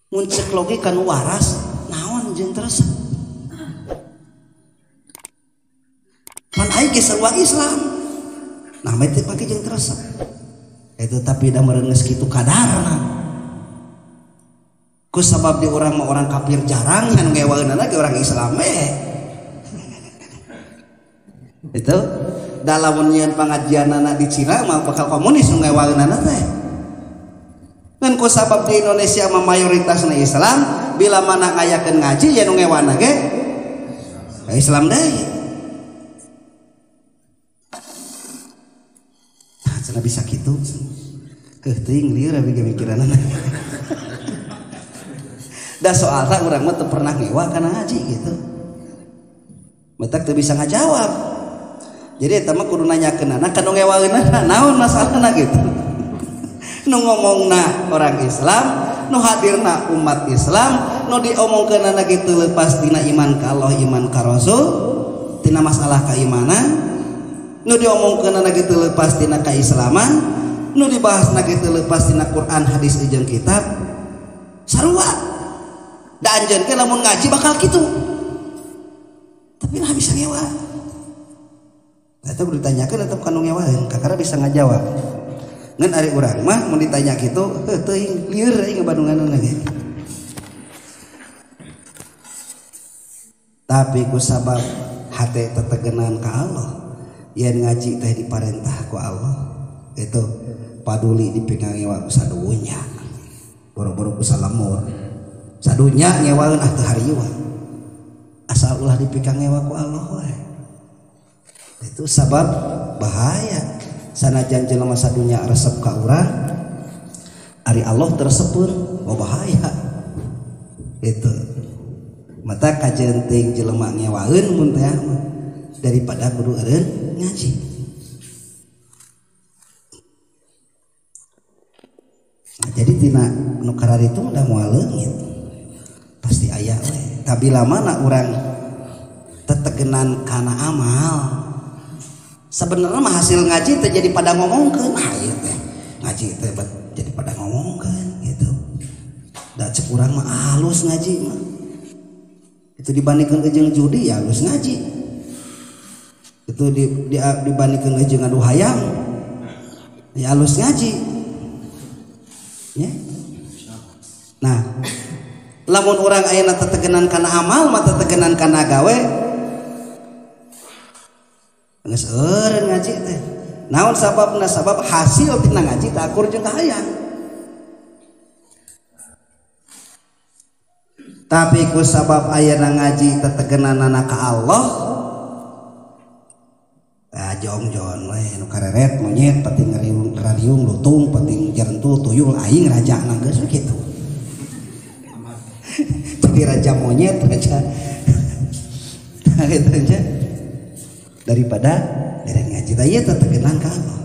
Mun cek logika nu waras naon jeung teu resep. Pan aing ge sarua Islam. Nah mah teu pake jeung teu resep. Itu tapi da meureun geus kitu kadarna. Ku sabab di urang mah orang kafir jarang anu ngewaeunana ge orang Islam we. Itu da lamun nyieun pangajianana di Cina mah bakal komunis nu ngewaeunana teh. Ngan ku sabab di Indonesia mah mayoritasna Islam, bila mana ngayakeun ngaji ya nu ngewana ge Islam deui. Tah cenah bisa kitu. Keuh teuing lieur abi ge mikiranana. Da soalna urang mah teu pernah ngewa kana ngaji gitu. Matak teu bisa ngajawab. Jadi eta mah kudu nanyakeunana ka nu ngewaeunana naon masalahna gitu. Nu ngomongna orang Islam, nu hadirna umat Islam, nu diomongkeunana gitu lepas tina iman ka Allah, iman ka Rasul, tina masalah keimanan, nu diomongkeunana gitu lepas tina keislaman, nu dibahasna gitu lepas tina Quran, hadis jeung kitab, sarua. Da anjeun ge lamun ngaji bakal kitu. Tapi lah bisa ngewa. Eta kudu ditanyakeun atau ka nu ngewaeun, kakara bisa ngajawab. Ngan ari urang mah mun ditanya kitu, heuh teuing lieur aing ngabandunganna ge. Tapi ku sabab hate tetegenan ka Allah, yen ngaji teh diparentah ku Allah, itu paduli dipegang ngewa ku sadunya. Boro-boro ku salemur. Sadunya ngewaeun ah teu hariwang. Asal ulah dipegang ngewa ku Allah we. Itu sabab bahaya. Sanajan jelema sadunya resep ka urang, ari Allah teresepun, oh bahaya. Itu. Mata kajeun teuing jelema ngewaeun mun teh mah daripada kudu eureun ngaji. Nah, jadi tina nu kararitu udah moal leungit. Pasti aya we. Tabila mana urang tetegenan kana amal. Sebenarnya mah hasil ngaji teh jadi pada ngomongkeun, ah ieu teh ngaji teh jadi pada ngomongkeun gitu. Da cek urang mah halus ngaji mah. Itu dibandingkeun jeung judi ya halus ngaji. Itu dibandingkeun jeung adu hayam ya halus ngaji. Ya. Nah, lamun urang ayeuna tetegenan kana amal mah tetegenan kana gawe geus eureun ngaji teh. Naon sababna? Sabab hasil tina ngaji teh akur jeung kahayang. Tapi ku sabab ayeuna ngaji tetegenanana ka Allah, ah jongjon we nu kareret monyet penting ngariung rariung lutung penting jerentul tuyul aing rajana geus we kitu. Jadi raja monyet raja gitu aja. Daripada dari ngaji teh tetegenan ka Allah.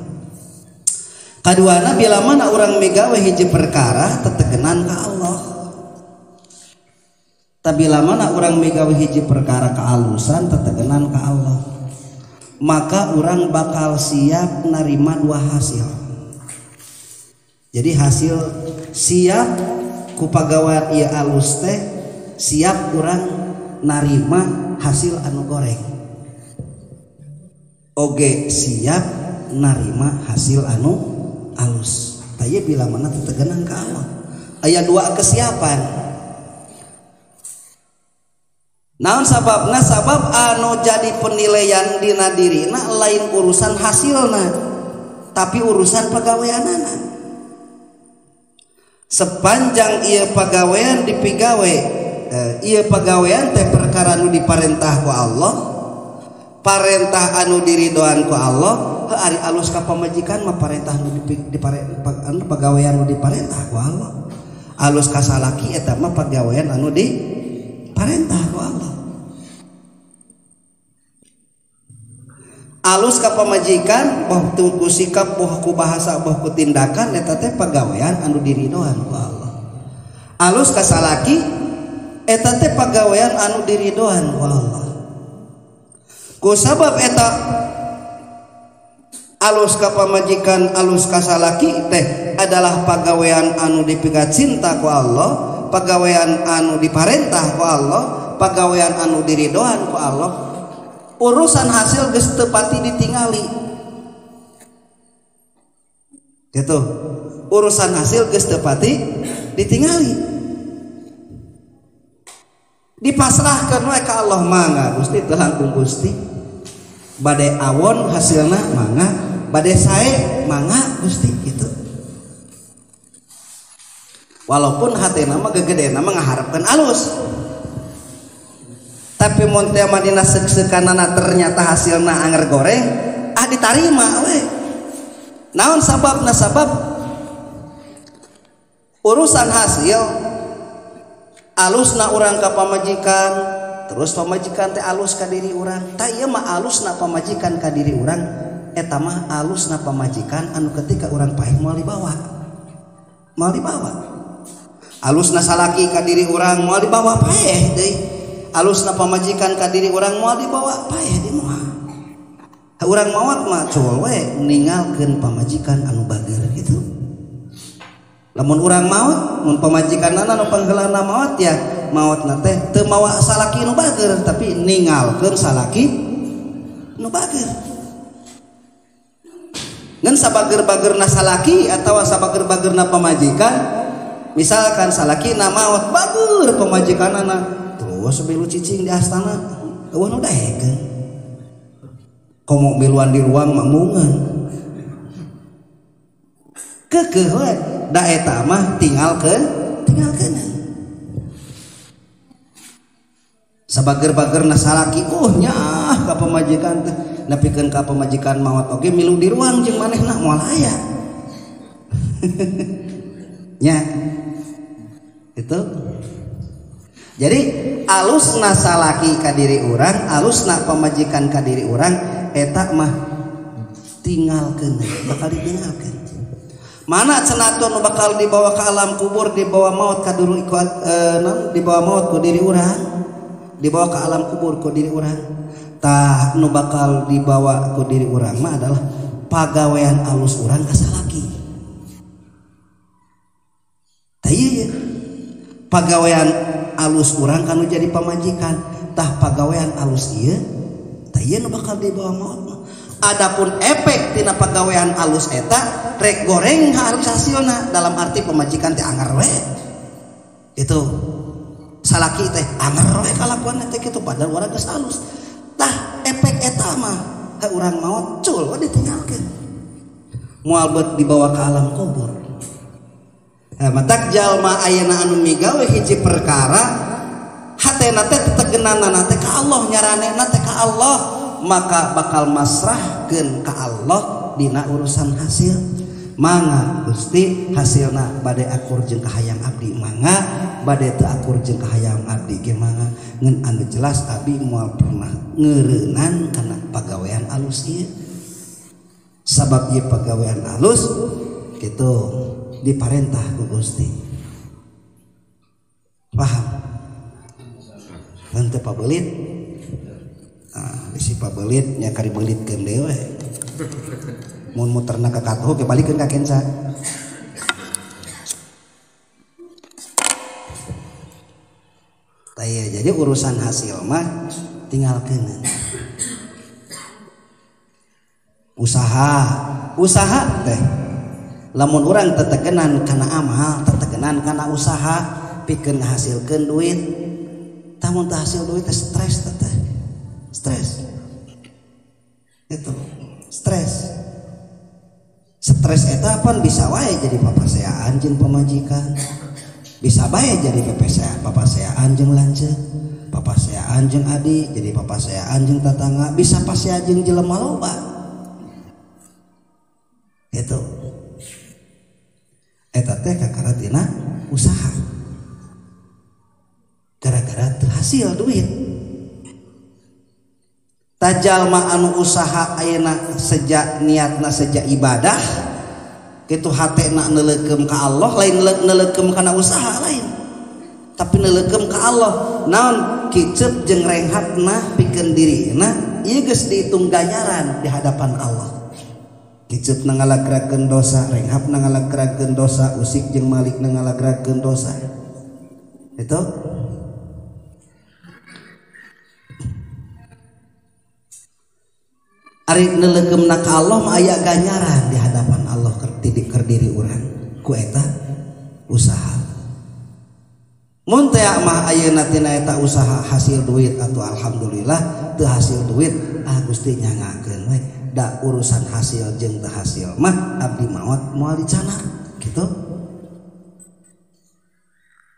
Kaduana bila mana urang migawe hiji perkara tetegenan ka Allah. Tabila mana urang migawe hiji perkara kealusan tetegenan ka Allah, maka urang bakal siap narima dua hasil. Jadi hasil siap ku pagawean ieu alus teh siap urang narima hasil anu goreng. Oge siap narima hasil anu alus. Taya bila mana tetegenan ka Allah. Aya dua kesiapan. Naon sababna? Sabab anu jadi penilaian dina dirina lain urusan hasilna, tapi urusan pagaweanana. Sepanjang ieu pagawean dipigawe, ieu pagawean teh perkara nu diparentah ku Allah, parentah anu diridoan ku Allah, heuh ari alus ka pamajikan mah parentah nu anu pagawean nu diparentah ku Allah. Alus ka salaki eta mah pagawean anu diparentah ku Allah. Alus ka pamajikan boh ku sikap boh ku bahasa boh ku tindakan eta teh pagawean anu diridoan ku Allah. Alus ka salaki eta teh pagawean anu diridoan ku Allah. Ku sabab eta alus ka pamajikan alus ka salaki teh adalah pagawean anu dipikat cinta ku Allah, pagawean anu diparentah ku Allah, pagawean anu diridoan ku Allah. Urusan hasil geus teu pati ditingali. Gitu. Urusan hasil geus teu pati ditingali. Dipasrahkeun we ka Allah, mangga Gusti teu langkung Gusti. Bade awon hasilna mangga, bade sae mangga Gusti gitu. Walaupun hatena mah gegedena mah ngaharepkeun alus. Tapi mun teh mah dina seuk-seukanana ternyata hasilna anger goreng, ah ditarima we. Naon sababna? Sabab urusan hasil alusna urang ka pamajikan, terus pamajikan teh alus ka diri urang. Tah ieu mah alusna pamajikan ka diri urang, eta mah alusna pamajikan anu ketika urang paeh moal dibawa. Moal dibawa. Alusna salaki ka diri urang moal dibawa paeh deui. Alusna pamajikan ka diri urang moal dibawa paeh di moal. Urang maot mah cul we ninggalkeun pamajikan anu bager gitu. Lamun urang maot, mun pamajikanana nu panggeulana maot ya maotna teh teu mawa salaki nu bager tapi ninggalkeun salaki nu bager. Ngan sabager-bagerna salaki atawa sabager-bagerna pamajikan, misalkan salakina maot bager pamajikanana terus milu cicing di astana eueuh nu daekeun. Komo miluan di ruang makmungan. Keukeuh we da eta mah tinggalkeun tinggalkeun. Sabager-bagerna salaki nyaah ka pamajikan teh nepikeun ka pamajikan maot oge milu di ruang jeung manehna moal aya. Nya. Itu. Jadi alusna salaki ka diri urang, alusna pamajikan ka diri urang eta mah tinggalkeun, bakal ditinggalkeun. Mana cenah nu bakal dibawa ke alam kubur, dibawa maut ka duru dibawa maut ku diri urang, dibawa ke alam kubur ku diri urang. Tah nu bakal dibawa ku diri urang mah adalah pagawean alus urang ka salaki. Tah ieu pagawean alus urang kanu jadi pamajikan, tah pagawean alus ieu tah ieu nu bakal dibawa maut mah. Adapun efek tina pagawean alus eta rek goreng harus hasilna, dalam arti pamajikan teh anger we. Itu salaki teh anger we kalakuan teh kitu padahal urang geus alus. Tah efek eta mah urang maot cul we ditinggalkeun. Moal beut dibawa ke alam kubur. Nah, matak jalma ayeuna anu migawe hiji perkara hatena teh tetegenanana teh ka Allah, nyaranena teh ka Allah, maka bakal masrahkeun ka Allah dina urusan hasil. Mangga Gusti hasilna bade akur jeung kahayang abdi, mangga bade teu akur jeung kahayang abdi ge mangga. Ngan anu jelas abdi moal pernah ngeureunnan kana pagawean alus ieu. Sabab ieu pagawean alus kitu diparentah ku Gusti. Paham? Henteu pabelit. Nah, bisi pabelit nya karibelitkeun deui we. Mun muterna ka katuhu ge balikeun ka kenca. Tah ieu jadi urusan hasil mah tinggalkeun. Usaha, usaha teh lamun urang tetegenan kana amal, tetegenan kana usaha pikeun ngahasilkeun duit. Tah mun teu hasil duit teh stres teh. Stres. Itu, stres. Stres eta pan bisa wae jadi papaseaan jeung pamajikan. Bisa bae jadi papaseaan jeung lanceuk, papaseaan jeung adik, jadi papaseaan jeung tatangga, bisa pasea jeung jelema loba. Itu. Eta teh kakara tina usaha. Gara-gara teu hasil duit. Tajalma anu usaha ayeuna sejak niatna sejak ibadah kitu hatena neuleukeum ka Allah, lain neuleukeum kana usaha lain, tapi neuleukeum ka Allah. Naon kicep jeung renghatna pikeun dirina ieu geus diitung ganjaran di hadapan Allah. Kicep na ngalagrakeun dosa, renghapna ngalagrakeun dosa, usik jeung malikna ngalagrakeun dosa. Itu ari neuleukeumna ka Allah mah aya ganjaran di hadapan Allah keur diri urang ku eta usaha. Mun teh mah ayeuna tina eta usaha hasil duit atau alhamdulillah teu hasil duit ah Gusti nyangakeun we da urusan hasil jeung teu hasil mah abdi maot moal dicana gitu.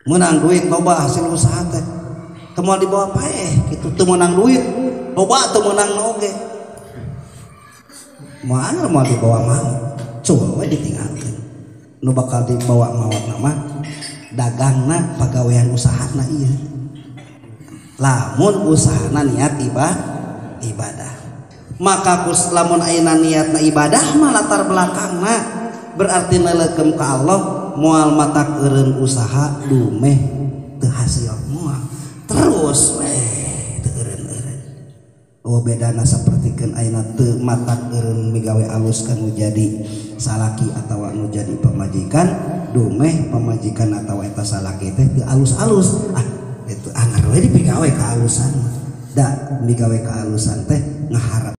Meunang duit loba hasil usaha teh teu moal dibawa paeh gitu, teu meunang duit loba teu meunang oge moal moal dibawa maot cul we ditinggalkeun. Nu bakal dibawa maot mah dagangna pagawean usahana ieu lamun usahana niat ibadah maka kus lamun ayeuna niatna ibadah mah latar belakangna berarti neuleukeum ka Allah moal matak eureun usaha dumeh teu hasil moal terus we teu eureun-eureun. Oh bedana sapertikeun ayeuna teu matak eureun migawe alus ka nu jadi salaki atawa nu jadi pamajikan dumeh pamajikan atawa eta salaki teh teu alus-alus ah itu anggar we dipigawe ka alusan da migawe ka alusan teh ngaharap.